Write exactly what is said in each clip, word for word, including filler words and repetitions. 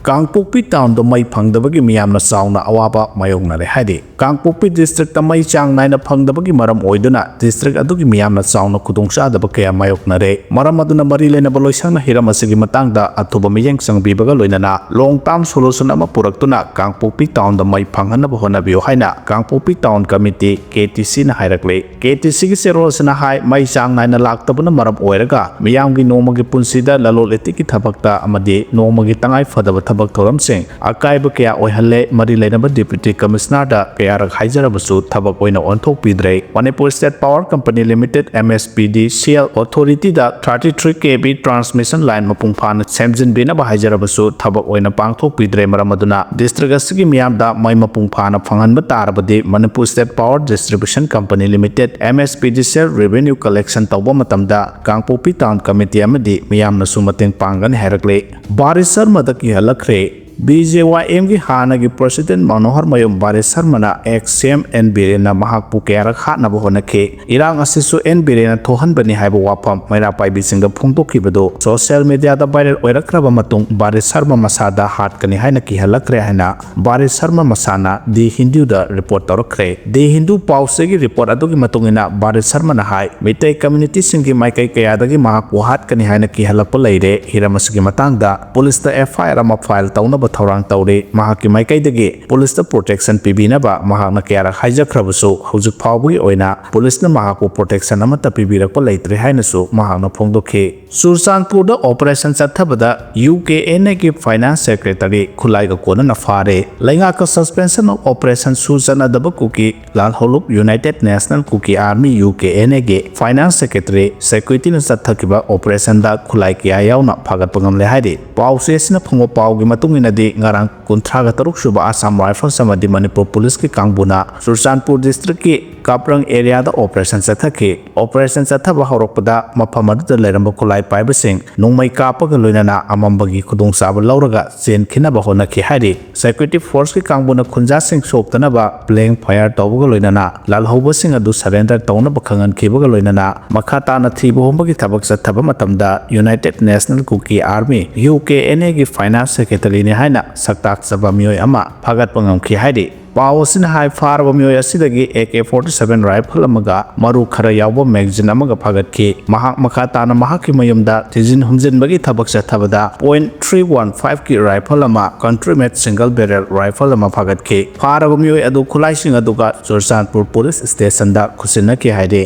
ꯀꯥꯡꯄꯣꯛꯄꯤ ꯇꯥꯎꯟꯗ ꯃꯩ ꯐꯪꯗꯕꯒꯤ ꯃꯤꯌꯥꯝꯅ ꯆꯥꯎꯅ ꯑꯋꯥꯕ ꯃꯥꯌꯣꯛꯅꯔꯦ ꯍꯥꯏꯔꯤ꯫ ꯀꯥꯡꯄꯣꯛꯄꯤ ꯗꯤꯁꯇ꯭ꯔꯤꯛꯇ ꯃꯩ ꯆꯥꯡ ꯅꯥꯏꯅ ꯐꯪꯗꯕꯒꯤ ꯃꯔꯝ ꯑꯣꯏꯗꯨꯅ ꯗꯤꯁꯇ꯭ꯔꯤꯛ ꯑꯗꯨꯒꯤ ꯃꯤꯌꯥꯝꯅ ꯆꯥꯎꯅ ꯈꯨꯗꯣꯡꯆꯥꯗꯕ ꯀꯌꯥ ꯃꯥꯌꯣꯛꯅꯔꯦ꯫ ꯃꯔꯝ ꯑꯗꯨꯅ ꯃꯔꯤ ꯂꯩꯅꯕ ꯂꯣꯏꯁꯪꯅ ꯍꯤꯔꯝ ꯑꯁꯤꯒꯤ ꯃꯇꯥꯡꯗ ꯑꯊꯨꯕ ꯃꯤꯠꯌꯦꯡ ꯆꯪꯕꯤꯕꯒ ꯂꯣꯏꯅꯅ long term solution ꯑꯃ ꯄꯨꯔꯛꯇꯨꯅ ꯀꯥꯡꯄꯣꯛꯄꯤ ꯇꯥꯎꯟꯗ ꯃꯩ ꯐꯪꯍꯟꯅꯕ ꯍꯣꯠꯅꯕꯤꯌꯨ ꯍꯥꯏꯅ ꯀꯥꯡꯄꯣꯛꯄꯤ ꯇꯥꯎꯟ ꯀꯃꯤꯇꯤ, ꯀꯦ ꯇꯤ ꯁꯤꯅ ꯍꯥꯏꯔꯛꯂꯤ꯫ ꯀꯦ ꯇꯤ ꯁꯤꯒꯤ ꯆꯦꯔꯣꯜ ꯑꯁꯤꯅ ꯍꯥꯏ, ꯃꯩ ꯆꯥꯡ ꯅꯥꯏꯅ ꯂꯥꯛꯇꯕꯅ ꯃꯔꯝ ꯑꯣꯏꯔꯒ ꯃꯤꯌꯥꯝꯒꯤ ꯅꯣꯡꯃꯒꯤ ꯄꯨꯟꯁꯤꯗ ꯂꯂꯣꯟ ꯏꯇꯤꯛꯀꯤ ꯊꯕꯛꯇ ꯑꯃꯗꯤ ꯅꯣꯡꯃꯒꯤ ꯇꯉꯥꯏ ꯐꯗꯕ ꯊꯕꯛ ꯊꯧꯔꯝꯁꯤꯡ ꯑꯀꯥꯏꯕ ꯀꯌꯥ ꯑꯣꯏꯍꯜꯂꯦ꯫ ꯃꯔꯤ ꯂꯩꯅꯕ ꯗꯤꯄ꯭ꯌꯨꯇꯤ ꯀꯃꯤꯁꯅꯔꯗ ꯀꯌꯥꯔꯛ ꯍꯥꯏꯖꯔꯕꯁꯨ ꯊꯕꯛ ꯑꯣꯏꯅ ꯑꯣꯟꯊꯣꯛꯄꯤꯗ꯭ꯔꯦ꯫ Manipur state power company limited, M S P D C L, ꯑꯣꯊꯣꯔꯤꯇꯤꯗ thirty three K V transmission line ꯃꯄꯨꯡ ꯐꯥꯅ ꯁꯦꯝꯖꯤꯟꯕꯤꯅꯕ ꯍꯥꯏꯖꯔꯕꯁꯨ ꯊꯕꯛ ꯑꯣꯏꯅ ꯄꯥꯡꯊꯣꯛꯄꯤꯗ꯭ꯔꯦ꯫ ꯃꯔꯝ ꯑꯗꯨꯅ ꯗꯤꯁꯇ꯭ꯔꯤꯛ ꯑꯁꯤꯒꯤ ꯃꯤꯌꯥꯝꯗ ꯃꯩ ꯃꯄꯨꯡ ꯐꯥꯅ ꯐꯪꯍꯟꯕ ꯇꯥꯔꯕꯗꯤ Manipur state power distribution company limited, M S P D C L, revenue collection ꯇꯧꯕ ꯃꯇꯝꯗ ꯀꯥꯡꯄꯣꯛꯄꯤ ꯇꯥꯎꯟ ꯀꯃꯤꯇꯤ ꯑꯃꯗꯤ ꯃꯤꯌꯥꯝꯅꯁꯨ ꯃꯇꯦꯡ ꯄꯥꯡꯒꯅꯤ ꯍꯥꯏꯔꯛꯂꯤ꯫ ꯕꯥꯔꯤꯁ ꯁꯔꯃꯗ ꯀꯤꯍꯜꯂꯛꯈ꯭ꯔꯦ꯫ B J Y M ꯒꯤ ꯍꯥꯟꯅꯒꯤ ꯄ꯭ꯔꯁꯤꯗꯦꯟ ꯃꯅꯣꯍꯔ ꯃꯌꯨꯝ ꯕꯥꯔꯤꯁ ꯁꯔꯃꯅ ex C M N ꯕꯤꯔꯦꯟꯅ ꯃꯍꯥꯛꯄꯨ ꯀꯌꯥꯔꯛ ꯍꯥꯠꯅꯕ ꯍꯣꯠꯅꯈꯤ꯫ ꯏꯔꯥꯡ ꯑꯁꯤꯁꯨ ꯑꯦꯟ ꯕꯤꯔꯦꯟꯅ ꯊꯣꯛꯍꯟꯕꯅꯤ ꯍꯥꯏꯕ ꯋꯥꯐꯝ ꯃꯩꯔꯥ ꯄꯥꯏꯕꯤꯁꯤꯡꯗ ꯐꯣꯡꯗꯣꯛꯈꯤꯕꯗꯨ ꯁꯣꯁꯤꯌꯦꯜ ꯃꯤꯗꯤꯌꯥꯗ ꯚꯥꯏꯔꯦꯜ ꯑꯣꯏꯔꯛꯈ꯭ꯔꯕ ꯃꯇꯨꯡ ꯕꯥꯔꯤꯁ ꯁꯔꯃ ꯃꯁꯥꯗ ꯍꯥꯠꯀꯅꯤ ꯍꯥꯏꯅ ꯀꯤꯍꯜꯂꯛꯈ꯭ꯔꯦ ꯍꯥꯏꯅ ꯕꯥꯔꯤꯁ ꯁꯔꯃ ꯃꯁꯥꯅ ꯗꯤ ꯍꯤꯟꯗꯨꯗ ꯔꯤꯄꯣꯔꯠ ꯇꯧꯔꯛꯈ꯭ꯔꯦ꯫ ꯗꯤ ꯍꯤꯟꯗꯨ ꯄꯥꯎꯆꯦꯒꯤ ꯔꯤꯄꯣꯔꯠ ꯑꯗꯨꯒꯤ ꯃꯇꯨꯡ ꯏꯟꯅ ꯕꯥꯔꯤꯁ ꯁꯔꯃꯅ ꯍꯥꯏ, ꯃꯤꯇꯩ ꯀꯝꯃ꯭ꯌꯨꯅꯤꯇꯤꯁꯤꯡꯒꯤ ꯃꯥꯏꯀꯩ ꯀꯌꯥꯗꯒꯤ ꯃꯍꯥꯛꯄꯨ ꯍꯥꯠꯀꯅꯤ ꯍꯥꯏꯅ ꯀꯤꯍꯜꯂꯛꯄ ꯂꯩꯔꯦ꯫ ꯍꯤꯔꯝ ꯑꯁꯤꯒꯤ ꯃꯇꯥꯡꯗ ꯄꯨꯂꯤꯁꯇ F I R ꯑꯃ ꯐꯥꯏꯜ ꯇꯧꯅꯕ ꯊꯧꯔꯥꯡ ꯇꯧꯔꯤ꯫ ꯃꯍꯥꯛꯀꯤ ꯃꯥꯏꯀꯩꯗꯒꯤ ꯄꯨꯂꯤꯁꯇ ꯄ꯭ꯔꯣꯇꯦꯛꯁꯟ ꯄꯤꯕꯤꯅꯕ ꯃꯍꯥꯛꯅ ꯀꯌꯥꯔꯛ ꯍꯥꯏꯖꯈ꯭ꯔꯕꯁꯨ, ꯍꯧꯖꯤꯛ ꯐꯥꯎꯕꯒꯤ ꯑꯣꯏꯅ ꯄꯨꯂꯤꯁꯅ ꯃꯍꯥꯛꯄꯨ ꯄ꯭ꯔꯣꯇꯦꯛꯁꯟ ꯑꯃꯠꯇ ꯄꯤꯕꯤꯔꯛꯄ ꯂꯩꯇ꯭ꯔꯤ ꯍꯥꯏꯅꯁꯨ ꯃꯍꯥꯛꯅ ꯐꯣꯡꯗꯣꯛꯈꯤ꯫ ꯆꯨꯔꯆꯥꯟꯄꯨꯔꯗ ꯑꯣꯄꯔꯦꯁꯟ ꯆꯠꯊꯕꯗ U K N A ꯒꯤ finance secretary ꯈꯨꯠꯂꯥꯏꯒ ꯀꯣꯟꯅꯅ ꯐꯥꯔꯦ꯫ ꯂꯩꯉꯥꯛꯀ suspension of operation ꯁꯨ ꯆꯠꯅꯗꯕ ꯀꯨꯀꯤ ꯂꯥꯜꯍꯧꯂꯨꯞ United National Kuki Army, U K N A ꯒꯤ finance secretary ꯁꯦꯀ꯭ꯌꯨꯔꯤꯇꯤꯅ ꯆꯠꯊꯈꯤꯕ ꯑꯣꯄꯔꯦꯁꯟꯗ ꯈꯨꯠꯂꯥꯏ ꯀꯌꯥ ꯌꯥꯎꯅ ꯐꯥꯒꯠꯄ ꯉꯝꯂꯦ ꯍꯥꯏꯔꯤ꯫ ꯄꯥꯎꯆꯦ ꯑꯁꯤꯅ ꯐꯪꯕ ꯄꯥꯎꯒꯤ ꯃꯇꯨꯡ ꯏꯟꯅꯗꯤ ꯉꯔꯥꯡ ꯀꯨꯟꯊ꯭ꯔꯥꯒ ꯇꯔꯨꯛ ꯁꯨꯕ Assam Rifles ꯑꯃꯗꯤ ꯃꯅꯤꯄꯨꯔ ꯄꯨꯂꯤꯁꯀꯤ ꯀꯥꯡꯕꯨꯅ ꯆꯨꯔꯆꯥꯟꯄꯨꯔ ꯗꯤꯁꯇ꯭ꯔꯤꯛꯀꯤ ꯀꯥꯞꯔꯪ ꯑꯦꯔꯤꯌꯥꯗ ꯑꯣꯄꯔꯦꯁꯟ ꯆꯠꯊꯈꯤ꯫ ꯑꯣꯄꯔꯦꯁꯟ ꯆꯠꯊꯕ ꯍꯧꯔꯛꯄꯗ ꯃꯐꯝ ꯑꯗꯨꯗ ꯂꯩꯔꯝꯕ ꯈꯨꯠꯂꯥꯏ ꯄꯥꯏꯕꯁꯤꯡ ꯅꯣꯡꯃꯩ ꯀꯥꯞꯄꯒ ꯂꯣꯏꯅꯅ ꯑꯃꯝꯕꯒꯤ ꯈꯨꯗꯣꯡꯆꯥꯕ ꯂꯧꯔꯒ ꯆꯦꯟꯈꯤꯅꯕ ꯍꯣꯠꯅꯈꯤ ꯍꯥꯏꯔꯤ꯫ ꯁꯦꯀ꯭ꯌꯨꯔꯤꯇꯤ ꯐꯣꯔꯁꯀꯤ ꯀꯥꯡꯕꯨꯅ ꯈꯨꯟꯖꯥꯁꯤꯡ ꯁꯣꯛꯇꯅꯕ ꯕ꯭ꯂꯦꯡ ꯐꯥꯌꯔ ꯇꯧꯕꯒ ꯂꯣꯏꯅꯅ ꯂꯥꯜꯍꯧꯕꯁꯤꯡ ꯑꯗꯨ ꯁꯔꯦꯟꯗꯔ ꯇꯧꯅꯕ ꯈꯪꯍꯟꯈꯤꯕꯒ ꯂꯣꯏꯅꯅ ꯃꯈꯥ ꯇꯥꯅ ꯊꯤꯕ ꯍꯨꯝꯕꯒꯤ ꯊꯕꯛ ꯆꯠꯊꯕ ꯃꯇꯝꯗ United National Kuki Army, U K N ꯑꯦꯒꯤ ꯐꯥꯏꯅꯥꯟꯁ ꯁꯦꯀ꯭ꯔꯦꯇꯔꯤꯅꯤ ꯍꯥꯏꯅ ꯁꯛꯇꯥꯛꯆꯕ ꯃꯤꯑꯣꯏ ꯑꯃ ꯐꯥꯒꯠꯄ ꯉꯝꯈꯤ ꯍꯥꯏꯔꯤ꯫ ꯄꯥꯎ ꯑꯁꯤꯅ ꯍꯥꯏ, ꯐꯥꯔꯕ ꯃꯤꯑꯣꯏ ꯑꯁꯤꯗꯒꯤ A K forty seven rifle ꯑꯃꯒ ꯃꯔꯨ ꯈꯔ ꯌꯥꯎꯕ ꯃꯦꯒꯥꯖꯤꯟ ꯑꯃꯒ ꯐꯥꯒꯠꯈꯤ꯫ ꯃꯍꯥꯛ ꯃꯈꯥ ꯇꯥꯅ ꯃꯍꯥꯛꯀꯤ ꯃꯌꯨꯝꯗ ꯊꯤꯖꯤꯟ ꯍꯨꯝꯖꯤꯟꯕꯒꯤ ꯊꯕꯛ ꯆꯠꯊꯕꯗ ꯄꯣꯏꯟꯠ ꯊ꯭ꯔꯤ ꯋꯥꯟ ꯐꯥꯏꯚꯀꯤ ꯔꯥꯏꯐꯜ ꯑꯃ, ꯀꯟꯇ꯭ꯔꯤ ꯃꯦꯗ ꯁꯤꯡꯒꯜ ꯕꯦꯔꯦꯜ ꯔꯥꯏꯐꯜ ꯑꯃ ꯐꯥꯒꯠꯈꯤ꯫ ꯐꯥꯔꯕ ꯃꯤꯑꯣꯏ ꯑꯗꯨ ꯈꯨꯠꯂꯥꯏꯁꯤꯡ ꯑꯗꯨꯒ ꯆꯨꯔꯆꯥꯟꯄꯨꯔ ꯄꯨꯂꯤꯁ ꯁ꯭ꯇꯦꯁꯟꯗ ꯈꯨꯠꯁꯤꯟꯅꯈꯤ ꯍꯥꯏꯔꯤ꯫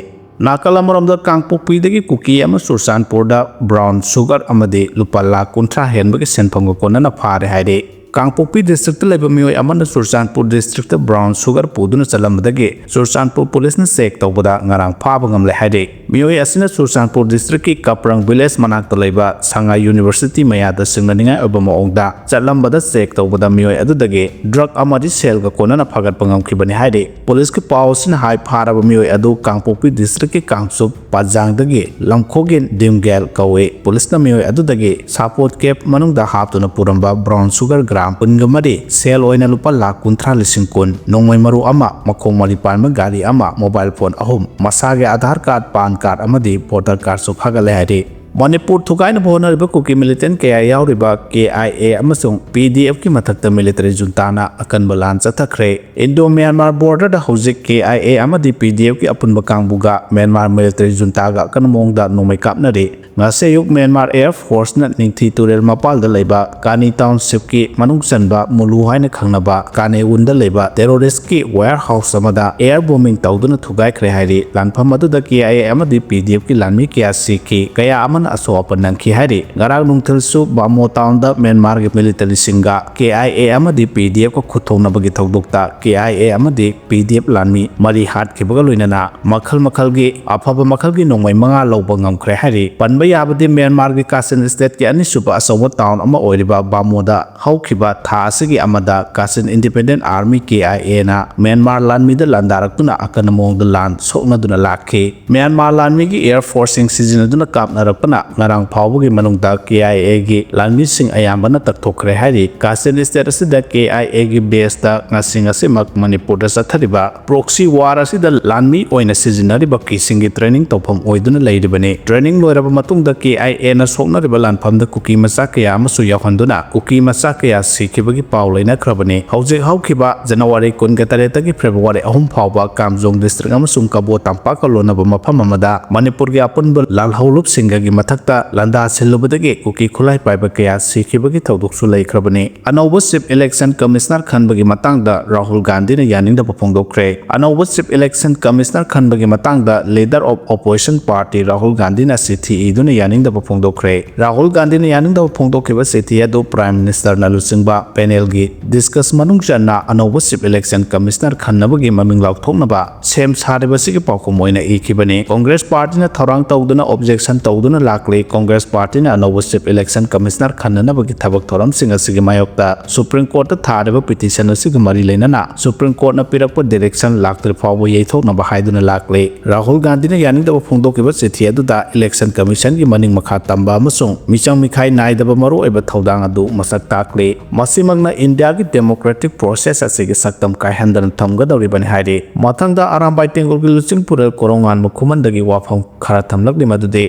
ꯅꯥꯀꯜ ꯑꯃꯔꯣꯝꯗ, ꯀꯥꯡꯄꯣꯛꯄꯤꯗꯒꯤ ꯀꯨꯀꯤ ꯑꯃ ꯆꯨꯔꯆꯥꯟꯄꯨꯔꯗ ꯕ꯭ꯔꯥꯎꯟ ꯁꯨꯒꯔ ꯑꯃꯗꯤ ꯂꯨꯄꯥ ꯂꯥꯈ ꯀꯨꯟꯊ꯭ꯔꯥ ꯍꯦꯟꯕꯒꯤ ꯁꯦꯟꯐꯝꯒ ꯀꯣꯟꯅꯅ ꯐꯥꯔꯦ ꯍꯥꯏꯔꯤ꯫ ꯀꯥꯡꯄꯣꯛꯄꯤ ꯗꯤꯁꯇ꯭ꯔꯤꯛꯇ ꯂꯩꯕ ꯃꯤꯑꯣꯏ ꯑꯃꯅ ꯆꯨꯔꯆꯥꯟꯄꯨꯔ ꯗꯤꯁꯇ꯭ꯔꯤꯛꯇ ꯕ꯭ꯔꯥꯎꯟ ꯁꯨꯒꯔ ꯄꯨꯗꯨꯅ ꯆꯠꯂꯝꯕꯗꯒꯤ ꯆꯨꯔꯆꯥꯟꯄꯨꯔ ꯄꯨꯂꯤꯁꯅ ꯆꯦꯛ ꯇꯧꯕꯗ ꯉꯔꯥꯡ ꯐꯥꯕ ꯉꯝꯂꯦ ꯍꯥꯏꯔꯤ꯫ ꯃꯤꯑꯣꯏ ꯑꯁꯤꯅ ꯆꯨꯔꯆꯥꯟꯄꯨꯔ ꯗꯤꯁꯇ꯭ꯔꯤꯛꯀꯤ ꯀꯥꯄ꯭ꯔꯪ ꯚꯤꯂꯦꯖ ꯃꯅꯥꯛꯇ ꯂꯩꯕ ꯁꯉꯥꯏ ꯌꯨꯅꯤꯚꯔꯁꯤꯇꯤ ꯃꯌꯥꯗ ꯆꯤꯡꯅꯅꯤꯡꯉꯥꯏ ꯑꯣꯏꯕ ꯃꯑꯣꯡꯗ ꯆꯠꯂꯝꯕꯗ ꯆꯦꯛ ꯇꯧꯕꯗ ꯃꯤꯑꯣꯏ ꯑꯗꯨꯗꯒꯤ ꯗ꯭ꯔꯒ ꯑꯃꯗꯤ ꯁꯦꯜꯒ ꯀꯣꯟꯅꯅ ꯐꯥꯒꯠꯄ ꯉꯝꯈꯤꯕꯅꯤ ꯍꯥꯏꯔꯤ꯫ ꯄꯨꯂꯤꯁꯀꯤ ꯄꯥꯎ ꯑꯁꯤꯅ ꯍꯥꯏ, ꯐꯥꯔꯕ ꯃꯤꯑꯣꯏ ꯑꯗꯨ ꯀꯥꯡꯄꯣꯛꯄꯤ ꯗꯤꯁꯇ꯭ꯔꯤꯛꯀꯤ ꯀꯥꯡꯆꯨꯞ ꯄꯥꯖꯥꯡꯗꯒꯤ ꯂꯝꯈꯣꯒꯤꯟ ꯗꯤꯝꯒꯦꯜ ꯀꯧꯏ꯫ ꯄꯨꯂꯤꯁꯅ ꯃꯤꯑꯣꯏ ꯑꯗꯨꯗꯒꯤ ꯁꯥꯄꯣꯠ ꯀꯦꯞ ꯃꯅꯨꯡꯗ ꯍꯥꯞꯇꯨꯅ ꯄꯨꯔꯝꯕ ꯕ꯭ꯔꯥꯎꯟ ꯁꯨꯒꯔ ꯒ꯭ꯔꯥꯝ ꯀꯨꯟꯒ ꯃꯔꯤ, ꯁꯦꯜ ꯑꯣꯏꯅ ꯂꯨꯄꯥ ꯂꯥꯈ ꯀꯨꯟꯊ꯭ꯔꯥ ꯂꯤꯁꯤꯡ ꯀꯨꯟ, ꯅꯣꯡꯃꯩ ꯃꯔꯨ ꯑꯃ, ꯃꯈꯣꯡ ꯃꯔꯤ ꯄꯥꯟꯕ ꯒꯥꯔꯤ ꯑꯃ, ꯃꯣꯕꯥꯏꯜ ꯐꯣꯟ ꯑꯍꯨꯝ, ꯃꯁꯥꯒꯤ ꯑꯥꯙꯥꯔ ꯀꯥꯔꯗ, ꯄꯥꯟ ꯀꯥꯔꯗ ꯑꯃꯗꯤ ꯚꯣꯇꯔ ꯀꯥꯔꯗꯁꯨ ꯐꯥꯒꯠꯂꯦ ꯍꯥꯏꯔꯤ꯫ ꯃꯅꯤꯄꯨꯔ ꯊꯨꯒꯥꯏꯅꯕ ꯍꯣꯠꯅꯔꯤꯕ ꯀꯨꯀꯤ ꯃꯤꯂꯤꯇꯦꯟ ꯀꯦ ꯑꯥꯏ ꯑꯦ ꯌꯥꯎꯔꯤꯕ ꯀꯦ ꯑꯥꯏ ꯑꯦ ꯑꯃꯁꯨꯡ ꯄꯤ ꯗꯤ ꯑꯦꯐꯀꯤ ꯃꯊꯛꯇ ꯃꯤꯂꯤꯇꯔꯤ ꯖꯨꯟꯇꯥꯅ ꯑꯀꯟꯕ ꯂꯥꯟ ꯆꯠꯊꯈ꯭ꯔꯦ꯫ ꯏꯟꯗꯣ ꯃ꯭ꯌꯥꯟꯃꯥꯔ ꯕꯣꯔꯗꯔꯗ ꯍꯧꯖꯤꯛ ꯀꯦ ꯑꯥꯏ ꯑꯦ ꯑꯃꯗꯤ ꯄꯤ ꯗꯤ ꯑꯦꯐꯀꯤ ꯑꯄꯨꯟꯕ ꯀꯥꯡꯕꯨꯒ ꯃ꯭ꯌꯥꯟꯃꯥꯔ ꯃꯤꯂꯤꯇꯔꯤ ꯖꯨꯟꯇꯥꯒ ꯑꯀꯟꯕ ꯃꯑꯣꯡꯗ ꯅꯣꯡꯃꯩ ꯀꯥꯞꯅꯔꯤ꯫ ꯉꯁꯤ ꯑꯌꯨꯛ ꯃ꯭ꯌꯥꯟꯃꯥꯔ ꯑꯦꯌꯔ ꯐꯣꯔꯁꯅ ꯅꯤꯡꯊꯤ ꯇꯨꯔꯦꯜ ꯃꯄꯥꯜꯗ ꯂꯩꯕ ꯀꯥꯅꯤ ꯇꯥꯎꯟꯁꯤꯞꯀꯤ ꯃꯅꯨꯡ ꯆꯟꯕ ꯃꯨꯂꯨ ꯍꯥꯏꯅ ꯈꯪꯅꯕ ꯀꯥꯅꯦꯋꯨꯟꯗ ꯂꯩꯕ ꯇꯦꯔꯣꯔꯤꯁꯀꯤ ꯋꯦꯌꯔ ꯍꯥꯎꯁ ꯑꯃꯗ ꯑꯦꯌꯔ ꯕꯣꯝꯕꯤꯡ ꯇꯧꯗꯨꯅ ꯊꯨꯒꯥꯏꯈ꯭ꯔꯦ ꯍꯥꯏꯔꯤ꯫ ꯂꯥꯟꯐꯝ ꯑꯗꯨꯗ ꯀꯦ ꯑꯥꯏ ꯑꯦ ꯑꯃꯗꯤ ꯄꯤ ꯗꯤ ꯑꯦꯐꯀꯤ ꯂꯥꯟꯃꯤ ꯀꯌꯥ ꯁꯤꯈꯤ꯫ ꯀꯌꯥ ꯑꯃꯅ ꯑꯁꯣꯛ ꯑꯄꯟ ꯅꯪꯈꯤ ꯍꯥꯏꯔꯤ꯫ ꯉꯔꯥꯡ ꯅꯨꯡꯊꯤꯜꯁꯨ ꯕꯥꯃꯣ ꯇꯥꯎꯟꯗ ꯃ꯭ꯌꯥꯟꯃꯥꯔꯒꯤ ꯃꯤꯂꯤꯇꯦꯟꯁꯤꯡꯒ ꯀꯦ ꯑꯥꯏ ꯑꯦ ꯑꯃꯗꯤ ꯄꯤ ꯗꯤ ꯑꯦꯐꯀ ꯈꯨꯠꯊꯣꯛꯅꯕꯒꯤ ꯊꯧꯗꯣꯛꯇ ꯀꯦ ꯑꯥꯏ ꯑꯦ ꯑꯃꯗꯤ ꯄꯤ ꯗꯤ ꯑꯦꯐ ꯂꯥꯟꯃꯤ ꯃꯔꯤ ꯍꯥꯠꯈꯤꯕꯒ ꯂꯣꯏꯅꯅ ꯃꯈꯜ ꯃꯈꯜꯒꯤ ꯑꯐꯕ ꯃꯈꯜꯒꯤ ꯅꯣꯡꯃꯩ ꯃꯉꯥ ꯂꯧꯕ ꯉꯝꯈ꯭ꯔꯦ ꯍꯥꯏꯔꯤ꯫ ꯄꯟꯕ ꯌꯥꯕꯗꯤ ꯃ꯭ꯌꯥꯟꯃꯥꯔꯒꯤ ꯀꯥꯆꯤꯟ ꯁ꯭ꯇꯦꯠꯀꯤ ꯑꯅꯤꯁꯨꯕ ꯑꯆꯧꯕ ꯇꯥꯎꯟ ꯑꯃ ꯑꯣꯏꯔꯤꯕ ꯕꯥꯃꯣꯗ ꯍꯧꯈꯤꯕ ꯊꯥ ꯑꯁꯤꯒꯤ ꯑꯃꯗ ꯀꯥꯆꯤꯟ ꯏꯟꯗꯤꯄꯦꯟꯗꯦꯟ ꯑꯥꯔꯃꯤ ꯀꯦ ꯑꯥꯏ ꯑꯦꯅ ꯃ꯭ꯌꯥꯟꯃꯥꯔ ꯂꯥꯟꯃꯤꯗ ꯂꯥꯟꯗꯥꯔꯛꯇꯨꯅ ꯑꯀꯟꯕ ꯃꯑꯣꯡꯗ ꯂꯥꯟ ꯁꯣꯛꯅꯗꯨꯅ ꯂꯥꯛꯈꯤ꯫ ꯃ꯭ꯌꯥꯟꯃꯥꯔ ꯂꯥꯟꯃꯤꯒꯤ ꯑꯦꯌꯔ ꯐꯣꯔꯁꯁꯤꯡ ꯁꯤꯖꯤꯟꯅꯗꯨꯅ ꯀꯥꯞꯅꯔꯛꯄꯅ ꯉꯔꯥꯡ ꯐꯥꯎꯕꯒꯤ ꯃꯅꯨꯡꯗ ꯀꯦ ꯑꯥꯏ ꯑꯦꯒꯤ ꯂꯥꯟꯃꯤꯁꯤꯡ ꯑꯌꯥꯝꯕꯅ ꯇꯛꯊꯣꯛꯈ꯭ꯔꯦ ꯍꯥꯏꯔꯤ꯫ ꯀꯥꯆꯤꯟ ꯁ꯭ꯇꯦꯠ ꯑꯁꯤꯗ ꯀꯦ ꯑꯥꯏ ꯑꯦꯒꯤ ꯕꯦꯁꯇ ꯉꯁꯤ ꯉꯁꯤꯃꯛ ꯃꯅꯤꯄꯨꯔꯗ ꯆꯠꯊꯔꯤꯕ ꯄ꯭ꯔꯣꯛꯁꯤ ꯋꯥꯔ ꯑꯁꯤꯗ ꯂꯥꯟꯃꯤ ꯑꯣꯏꯅ ꯁꯤꯖꯤꯟꯅꯔꯤꯕ ꯀꯨꯀꯤꯁꯤꯡꯒꯤ ꯇ꯭ꯔꯦꯅꯤꯡ ꯇꯧꯐꯝ ꯑꯣꯏꯗꯨꯅ ꯂꯩꯔꯤꯕꯅꯤ꯫ ꯇ꯭ꯔꯦꯅꯤꯡ ꯂꯣꯏꯔꯕ ꯃꯇꯨꯡꯗ ꯀꯦ ꯑꯥꯏ ꯑꯦꯅ ꯁꯣꯛꯅꯔꯤꯕ ꯂꯥꯟꯐꯝꯗ ꯀꯨꯀꯤ ꯃꯆꯥ ꯀꯌꯥ ꯑꯃꯁꯨ ꯌꯥꯎꯍꯟꯗꯨꯅ ꯀꯨꯀꯤ ꯃꯆꯥ ꯀꯌꯥ ꯁꯤꯈꯤꯕꯒꯤ ꯄꯥꯎ ꯂꯩꯅꯈ꯭ꯔꯕꯅꯤ꯫ ꯍꯧꯖꯤꯛ ꯍꯧꯈꯤꯕ ꯖꯅꯋꯥꯔꯤ ꯀꯨꯟꯒ ꯇꯔꯦꯠꯇꯒꯤ ꯐꯦꯕ꯭ꯔꯨꯋꯥꯔꯤ ꯑꯍꯨꯝ ꯐꯥꯎꯕ ꯀꯥꯝꯖꯣꯡ ꯗꯤꯁꯇ꯭ꯔꯤꯛ ꯑꯃꯁꯨꯡ ꯀꯕꯣ ꯇꯝꯄꯥꯛꯀ ꯂꯣꯟꯅꯕ ꯃꯐꯝ ꯑꯃꯗ ꯃꯅꯤꯄꯨꯔꯒꯤ ꯑꯄꯨꯟꯕ ꯂꯥꯜꯍꯧꯂꯨꯞꯁꯤꯡꯒꯒꯤ ꯃꯊꯛꯇ ꯂꯥꯟꯗꯥ ꯁꯤꯜꯂꯨꯕꯗꯒꯤ ꯀꯨꯀꯤ ꯈꯨꯠꯂꯥꯏ ꯄꯥꯏꯕ ꯀꯌꯥ ꯁꯤꯈꯤꯕꯒꯤ ꯊꯧꯗꯣꯛꯁꯨ ꯂꯩꯈ꯭ꯔꯕꯅꯤ꯫ ꯑꯅꯧꯕ ꯆꯤꯐ ꯏꯂꯦꯛꯁꯟ ꯀꯃꯤꯁꯅꯔ ꯈꯟꯕꯒꯤ ꯃꯇꯥꯡꯗ ꯔꯥꯍꯨꯜ ꯒꯥꯟꯙꯤꯅ ꯌꯥꯅꯤꯡꯗꯕ ꯐꯣꯡꯗꯣꯛꯈ꯭ꯔꯦ꯫ ꯑꯅꯧꯕ ꯆꯤꯐ ꯏꯂꯦꯛꯁꯟ ꯀꯃꯤꯁꯅꯔ ꯈꯟꯕꯒꯤ ꯃꯇꯥꯡꯗ leader of opposition party Rahul ꯒꯥꯟꯙꯤꯅ ꯆꯤꯊꯤ ꯏꯗꯨꯅ ꯌꯥꯅꯤꯡꯗꯕ ꯐꯣꯡꯗꯣꯛꯈ꯭ꯔꯦ꯫ ꯔꯥꯍꯨꯜ ꯒꯥꯟꯙꯤꯅ ꯌꯥꯅꯤꯡꯗꯕ ꯐꯣꯡꯗꯣꯛꯈꯤꯕ ꯆꯤꯊꯤ ꯑꯗꯨ ꯄ꯭ꯔꯥꯏꯝ ꯃꯤꯅꯤꯁꯇꯔꯅ ꯂꯨꯆꯤꯡꯕ ꯄꯦꯅꯦꯜꯒꯤ ꯗꯤꯁꯀꯁ ꯃꯅꯨꯡ ꯆꯟꯅ ꯑꯅꯧꯕ ꯆꯤꯐ ꯏꯂꯦꯛꯁꯟ ꯀꯃꯤꯁꯅꯔ ꯈꯟꯅꯕꯒꯤ ꯃꯃꯤꯡ ꯂꯥꯎꯊꯣꯛꯅꯕ ꯁꯦꯝ ꯁꯥꯔꯤꯕꯁꯤꯒꯤ ꯄꯥꯎꯈꯨꯝ ꯑꯣꯏꯅ ꯏꯈꯤꯕꯅꯤ꯫ ꯀꯣꯡꯒ꯭ꯔꯦꯁ ꯄꯥꯔꯇꯤꯅ ꯊꯧꯔꯥꯡ ꯇꯧꯗꯨꯅ ꯑꯣꯕꯖꯦꯛꯁꯟ ꯇꯧꯗꯨꯅ ꯂꯥꯛꯂꯤ꯫ ꯀꯣꯡꯒ꯭ꯔꯦꯁ ꯄꯥꯔꯇꯤꯅ ꯑꯅꯧꯕ ꯆꯤꯐ ꯏꯂꯦꯛꯁꯟ ꯀꯃꯤꯁꯅꯔ ꯈꯟꯅꯅꯕꯒꯤ ꯊꯕꯛ ꯊꯧꯔꯝꯁꯤꯡ ꯑꯁꯤꯒꯤ ꯃꯥꯌꯣꯛꯇ ꯁꯨꯄ꯭ꯔꯤꯝ ꯀꯣꯔꯠꯇ ꯊꯥꯔꯤꯕ ꯄꯤꯇꯤꯁꯟ ꯑꯁꯤꯒ ꯃꯔꯤ ꯂꯩꯅꯅ ꯁꯨꯄ꯭ꯔꯤꯝ ꯀꯣꯔꯠꯅ ꯄꯤꯔꯛꯄ ꯗꯤꯔꯦꯛꯁꯟ ꯂꯥꯛꯇ꯭ꯔꯤ ꯐꯥꯎꯕ ꯌꯩꯊꯣꯛꯅꯕ ꯍꯥꯏꯗꯨꯅ ꯂꯥꯛꯂꯤ꯫ ꯔꯥꯍꯨꯜ ꯒꯥꯟꯙꯤꯅ ꯌꯥꯅꯤꯡꯗꯕ ꯐꯣꯡꯗꯣꯛꯈꯤꯕ ꯆꯤꯊꯤ ꯑꯗꯨꯗ ꯏꯂꯦꯛꯁꯟ ꯀꯃꯤꯁꯟꯒꯤ ꯃꯅꯤꯡ ꯃꯈꯥ ꯇꯝꯕ ꯑꯃꯁꯨꯡ ꯃꯤꯆꯪ ꯃꯤꯈꯥꯏ ꯅꯥꯏꯗꯕ ꯃꯔꯨꯑꯣꯏꯕ ꯊꯧꯗꯥꯡ ꯑꯗꯨ ꯃꯁꯛ ꯇꯥꯛꯂꯤ꯫ ꯃꯁꯤꯃꯛꯅ ꯏꯟꯗꯤꯌꯥꯒꯤ ꯗꯦꯃꯣꯀ꯭ꯔꯦꯇꯤꯛ ꯄ꯭ꯔꯣꯁꯦꯁ ꯑꯁꯤꯒꯤ ꯁꯛꯇꯝ ꯀꯥꯏꯍꯟꯗꯅ ꯊꯝꯒꯗꯧꯔꯤꯕꯅꯤ ꯍꯥꯏꯔꯤ꯫ ꯃꯊꯪꯗ ꯑꯔꯥꯝꯕꯥꯏ ꯇꯦꯡꯒꯣꯜꯒꯤ ꯂꯨꯆꯤꯡ ꯄꯨꯔꯦꯜ ꯀꯣꯔꯧꯉꯥꯟꯕ ꯈꯨꯃꯟꯗꯒꯤ ꯋꯥꯐꯝ ꯈꯔ ꯊꯝꯂꯛꯂꯤ, ꯃꯗꯨꯗꯤ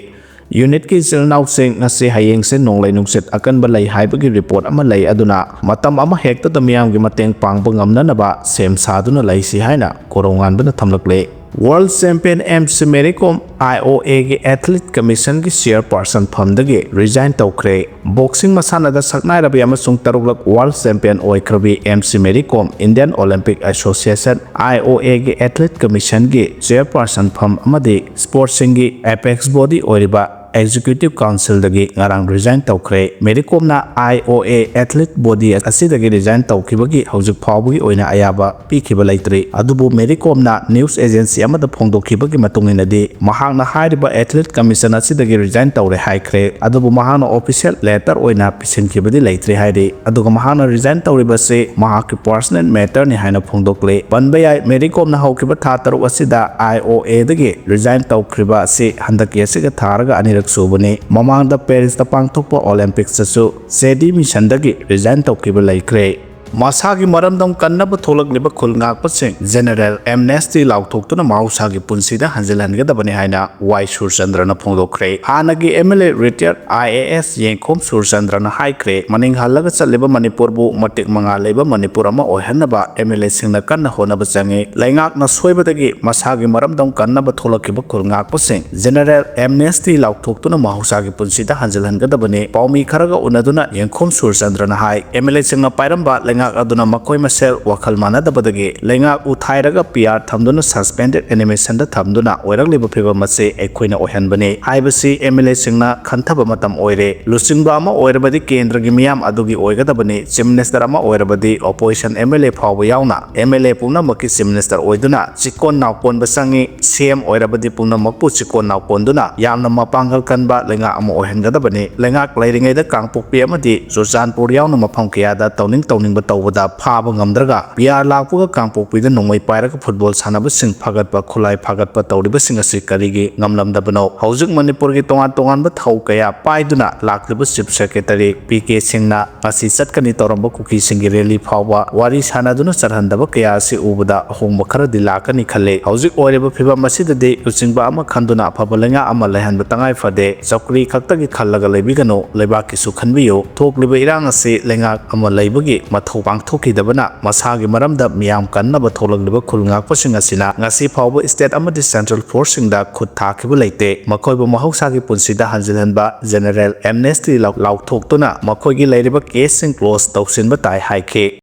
ꯌꯨꯅꯤꯠꯀꯤ ꯏꯆꯤꯜ ꯏꯅꯥꯎꯁꯤꯡ ꯉꯁꯤ ꯍꯌꯦꯡꯁꯦ ꯅꯣꯡꯂꯩ ꯅꯨꯡꯁꯤꯠ ꯑꯀꯟꯕ ꯂꯩ ꯍꯥꯏꯕꯒꯤ ꯔꯤꯄꯣꯔꯠ ꯑꯃ ꯂꯩ, ꯑꯗꯨꯅ ꯃꯇꯝ ꯑꯃ ꯍꯦꯛꯇꯗ ꯃꯤꯌꯥꯝꯒꯤ ꯃꯇꯦꯡ ꯄꯥꯡꯕ ꯉꯝꯅꯅꯕ ꯁꯦꯝ ꯁꯥꯗꯨꯅ ꯂꯩꯁꯤ ꯍꯥꯏꯅ ꯀꯣꯔꯧꯉꯥꯟꯕꯅ ꯊꯝꯂꯛꯂꯤ꯫ World champion M C Mary ꯀꯣꯝ ꯑꯥꯏ ꯑꯣ ꯑꯦꯒꯤ ꯑꯦꯊꯂꯤꯠ ꯀꯃꯤꯁꯟꯒꯤ ꯆꯤꯌꯔꯄꯔꯁꯟ ꯐꯝꯗꯒꯤ ꯔꯤꯖꯥꯏꯟ ꯇꯧꯈ꯭ꯔꯦ꯫ ꯕꯣꯛꯁꯤꯡ ꯃꯁꯥꯟꯅꯗ ꯁꯛꯅꯥꯏꯔꯕꯤ ꯑꯃꯁꯨꯡ ꯇꯔꯨꯛꯂꯛ ꯋꯥꯔꯜ ꯆꯦꯝꯄꯤꯌꯟ ꯑꯣꯏꯈ꯭ꯔꯕꯤ M C Mary Kom Indian Olympic association, I O ꯑꯦꯒꯤ ꯑꯦꯊꯂꯤꯠ ꯀꯃꯤꯁꯟꯒꯤ ꯆꯤꯌꯔꯄꯔꯁꯟ ꯐꯝ ꯑꯃꯗꯤ ꯁ꯭ꯄꯣꯔꯠꯁꯤꯡꯒꯤ ꯑꯦꯄꯦꯛꯁ ꯕꯣꯗꯤ ꯑꯣꯏꯔꯤꯕ Executive Councilꯗꯒꯤ ꯉꯔꯥꯡ resign ꯇꯧꯈ꯭ꯔꯦ꯫ ꯃꯦꯔꯤ ꯀꯣꯝꯅ IOA athlete body ꯑꯁꯤꯗꯒꯤ resign ꯇꯧꯈꯤꯕꯒꯤ ꯍꯧꯖꯤꯛ ꯐꯥꯎꯕꯒꯤ ꯑꯣꯏꯅ ꯑꯌꯥꯕ ꯄꯤꯈꯤꯕ ꯂꯩꯇ꯭ꯔꯤ꯫ ꯑꯗꯨꯕꯨ ꯃꯦꯔꯤ ꯀꯣꯝꯅ news agency ꯑꯃꯗ ꯐꯣꯡꯗꯣꯛꯈꯤꯕꯒꯤ ꯃꯇꯨꯡ ꯏꯟꯅꯗꯤ, ꯃꯍꯥꯛꯅ ꯍꯥꯏꯔꯤꯕ athlete commission ꯑꯁꯤꯗꯒꯤ resign ꯇꯧꯔꯦ ꯍꯥꯏꯈ꯭ꯔꯦ꯫ ꯑꯗꯨꯕꯨ ꯃꯍꯥꯛꯅ official letter ꯑꯣꯏꯅ ꯄꯤꯁꯤꯟꯈꯤꯕꯗꯤ ꯂꯩꯇ꯭ꯔꯤ ꯍꯥꯏꯔꯤ꯫ ꯑꯗꯨꯒ ꯃꯍꯥꯛꯅ resign ꯇꯧꯔꯤꯕꯁꯤ ꯃꯍꯥꯛꯀꯤ personal matterꯅꯤ ꯍꯥꯏꯅ ꯐꯣꯡꯗꯣꯛꯂꯤ꯫ ꯄꯟꯕ ꯌꯥꯏ, ꯃꯦꯔꯤ ꯀꯣꯝꯅ ꯍꯧꯈꯤꯕ ꯊꯥ ꯇꯔꯨꯛ ꯑꯁꯤꯗ IOAꯗꯒꯤ resign ꯇꯧꯈ꯭ꯔꯤꯕ ꯑꯁꯤ ꯍꯟꯗꯛꯀꯤ ꯑꯁꯤꯒ ꯊꯥꯔꯒ ꯑꯅꯤꯔꯛ ꯁꯨꯕꯅꯤ꯫ ꯃꯃꯥꯡꯗ Parisꯇ ꯄꯥꯡꯊꯣꯛꯄ Olympicsꯇꯁꯨ ꯁꯦꯗꯤ missionꯗꯒꯤ resign ꯇꯧꯈꯤꯕ ꯂꯩꯈ꯭ꯔꯦ꯫ ꯃꯁꯥꯒꯤ ꯃꯔꯝꯗꯝ ꯀꯟꯅꯕ ꯊꯣꯛꯂꯛꯂꯤꯕ ꯈꯨꯜ ꯉꯥꯛꯄꯁꯤꯡ General Amnesty ꯂꯥꯎꯊꯣꯛꯇꯨꯅ ꯃꯍꯧꯁꯥꯒꯤ ꯄꯨꯟꯁꯤꯗ ꯍꯟꯖꯤꯜꯍꯟꯒꯗꯕꯅꯤ ꯍꯥꯏꯅ ꯋꯥꯏ ꯁꯨꯔꯆꯟꯗ꯭ꯔꯅ ꯐꯣꯡꯗꯣꯛꯈ꯭ꯔꯦ꯫ ꯍꯥꯟꯅꯒꯤ MLA retired IAS ꯌꯦꯡꯈꯣꯝ ꯁꯨꯔꯆꯟꯗ꯭ꯔꯅ ꯍꯥꯏꯈ꯭ꯔꯦ, ꯃꯅꯤꯡ ꯍꯜꯂꯒ ꯆꯠꯂꯤꯕ ꯃꯅꯤꯄꯨꯔꯕꯨ ꯃꯇꯤꯛ ꯃꯉꯥ ꯂꯩꯕ ꯃꯅꯤꯄꯨꯔ ꯑꯃ ꯑꯣꯏꯍꯟꯅꯕ MLAꯁꯤꯡꯅ ꯀꯟꯅ ꯍꯣꯠꯅꯕ ꯆꯪꯏ꯫ ꯂꯩꯉꯥꯛꯅ ꯁꯣꯏꯕꯗꯒꯤ ꯃꯁꯥꯒꯤ ꯃꯔꯝꯗꯝ ꯀꯟꯅꯕ ꯊꯣꯛꯂꯛꯈꯤꯕ ꯈꯨꯜ ꯉꯥꯛꯄꯁꯤꯡ General Amnesty ꯂꯥꯎꯊꯣꯛꯇꯨꯅ ꯃꯍꯧꯁꯥꯒꯤ ꯄꯨꯟꯁꯤꯗ ꯍꯟꯖꯤꯜꯍꯟꯒꯗꯕꯅꯤ꯫ ꯄꯥꯎꯃꯤ ꯈꯔꯒ ꯎꯅꯗꯨꯅ ꯌꯦꯡꯈꯣꯝ ꯁꯨꯔꯆꯟꯗ꯭ꯔꯅ ꯍꯥꯏ, MLAꯁꯤꯡꯅ ꯄꯥꯏꯔꯝꯕ ꯂꯩꯉꯥꯛ ꯑꯗꯨꯅ ꯃꯈꯣꯏ ꯃꯁꯦꯜ ꯋꯥꯈꯜ ꯃꯥꯟꯅꯗꯕꯗꯒꯤ ꯂꯩꯉꯥꯛ ꯎꯊꯥꯏꯔꯒ PR ꯊꯝꯗꯨꯅ suspended animationꯗ ꯊꯝꯗꯨꯅ ꯑꯣꯏꯔꯛꯂꯤꯕ ꯐꯤꯕꯝ ꯑꯁꯤ ꯑꯩꯈꯣꯏꯅ ꯑꯣꯏꯍꯟꯕꯅꯤ ꯍꯥꯏꯕꯁꯤ MLAꯁꯤꯡꯅ ꯈꯟꯊꯕ ꯃꯇꯝ ꯑꯣꯏꯔꯦ꯫ ꯂꯨꯆꯤꯡꯕ ꯑꯃ ꯑꯣꯏꯔꯕꯗꯤ ꯀꯦꯟꯗ꯭ꯔꯒꯤ ꯃꯤꯌꯥꯝ ꯑꯗꯨꯒꯤ ꯑꯣꯏꯒꯗꯕꯅꯤ꯫ Chief Minister ꯑꯃ ꯑꯣꯏꯔꯕꯗꯤ opposition MLA ꯐꯥꯎꯕ ꯌꯥꯎꯅ MLA ꯄꯨꯝꯅꯃꯛꯀꯤ Chief Minister ꯑꯣꯏꯗꯨꯅ ꯆꯤꯛꯀꯣꯟ ꯅꯥꯎꯀꯣꯟꯕ ꯆꯪꯏ꯫ CM ꯑꯣꯏꯔꯕꯗꯤ ꯄꯨꯝꯅꯃꯛꯄꯨ ꯆꯤꯛꯀꯣꯟ ꯅꯥꯎꯀꯣꯟꯗꯨꯅ ꯌꯥꯝꯅ ꯃꯄꯥꯡꯒꯜ ꯀꯟꯕ ꯂꯩꯉꯥꯛ ꯑꯃ ꯑꯣꯏꯍꯟꯒꯗꯕꯅꯤ꯫ ꯂꯩꯉꯥꯛ ꯂꯩꯔꯤꯉꯩꯗ ꯀꯥꯡꯄꯣꯛꯄꯤ ꯑꯃꯗꯤ ꯆꯨꯔꯆꯥꯟꯄꯨꯔ ꯌꯥꯎꯅ ꯃꯐꯝ ꯀꯌꯥꯗ ꯇꯧꯅꯤꯡ ꯇꯧꯅꯤꯡꯕ ꯇꯧꯕꯗ ꯐꯥꯕ ꯉꯝꯗ꯭ꯔꯒ PR ꯂꯥꯛꯄꯒ ꯀꯥꯡꯄꯣꯛꯄꯤꯗ ꯅꯣꯡꯃꯩ ꯄꯥꯏꯔꯒ football ꯁꯥꯟꯅꯕꯁꯤꯡ ꯐꯥꯒꯠꯄ, ꯈꯨꯠꯂꯥꯏ ꯐꯥꯒꯠꯄ ꯇꯧꯔꯤꯕꯁꯤꯡ ꯑꯁꯤ ꯀꯔꯤꯒꯤ ꯉꯝꯂꯝꯗꯕꯅꯣ? ꯍꯧꯖꯤꯛ ꯃꯅꯤꯄꯨꯔꯒꯤ ꯇꯣꯉꯥꯟ ꯇꯣꯉꯥꯟꯕ ꯊꯧ ꯀꯌꯥ ꯄꯥꯏꯗꯨꯅ ꯂꯥꯛꯂꯤꯕ Chief Secretary ꯄꯤ ꯀꯦ ꯁꯤꯡꯅ ꯉꯁꯤ ꯆꯠꯀꯅꯤ ꯇꯧꯔꯝꯕ ꯀꯨꯀꯤꯁꯤꯡꯒꯤ rally ꯐꯥꯎꯕ ꯋꯥꯔꯤ ꯁꯥꯟꯅꯗꯨꯅ ꯆꯠꯍꯟꯗꯕ ꯀꯌꯥ ꯑꯁꯤ ꯎꯕꯗ ꯑꯍꯣꯡꯕ ꯈꯔꯗꯤ ꯂꯥꯛꯀꯅꯤ ꯈꯜꯂꯤ꯫ ꯍꯧꯖꯤꯛ ꯑꯣꯏꯔꯤꯕ ꯐꯤꯕꯝ ꯑꯁꯤꯗꯗꯤ ꯂꯨꯆꯤꯡꯕ ꯑꯃ ꯈꯟꯗꯨꯅ ꯑꯐꯕ ꯂꯩꯉꯥꯛ ꯑꯃ ꯂꯩꯍꯟꯕ ꯇꯉꯥꯏ ꯐꯗꯦ꯫ ꯆꯧꯀ꯭ꯔꯤ ꯈꯛꯇꯒꯤ ꯈꯜꯂꯒ ꯂꯩꯕꯤꯒꯅꯨ, ꯂꯩꯕꯥꯛꯀꯤꯁꯨ ꯈꯟꯕꯤꯌꯨ꯫ ꯊꯣꯛꯂꯤꯕ ꯏꯔꯥꯡ ꯑꯁꯤ ꯂꯩꯉꯥꯛ ꯑꯃ ꯂꯩꯕꯒꯤ ꯃꯊꯧ ꯄꯥꯡꯊꯣꯛꯈꯤꯗꯕꯅ ꯃꯁꯥꯒꯤ ꯃꯔꯝꯗ ꯃꯤꯌꯥꯝ ꯀꯟꯅꯕ ꯊꯣꯛꯂꯛꯂꯤꯕ ꯈꯨꯜ ꯉꯥꯛꯄꯁꯤꯡ ꯑꯁꯤꯅ ꯉꯁꯤ ꯐꯥꯎꯕ state ꯑꯃꯗꯤ central forceꯁꯤꯡꯗ ꯈꯨꯠ ꯊꯥꯈꯤꯕ ꯂꯩꯇꯦ꯫ ꯃꯈꯣꯏꯕꯨ ꯃꯍꯧꯁꯥꯒꯤ ꯄꯨꯟꯁꯤꯗ ꯍꯟꯖꯤꯜꯍꯟꯕ, General Amnesty ꯂꯥꯎ-, ꯂꯥꯎꯊꯣꯛꯇꯨꯅ ꯃꯈꯣꯏꯒꯤ ꯂꯩꯔꯤꯕ caseꯁꯤꯡ close ꯇꯧꯁꯤꯟꯕ ꯇꯥꯏ ꯍꯥꯏꯈꯤ꯫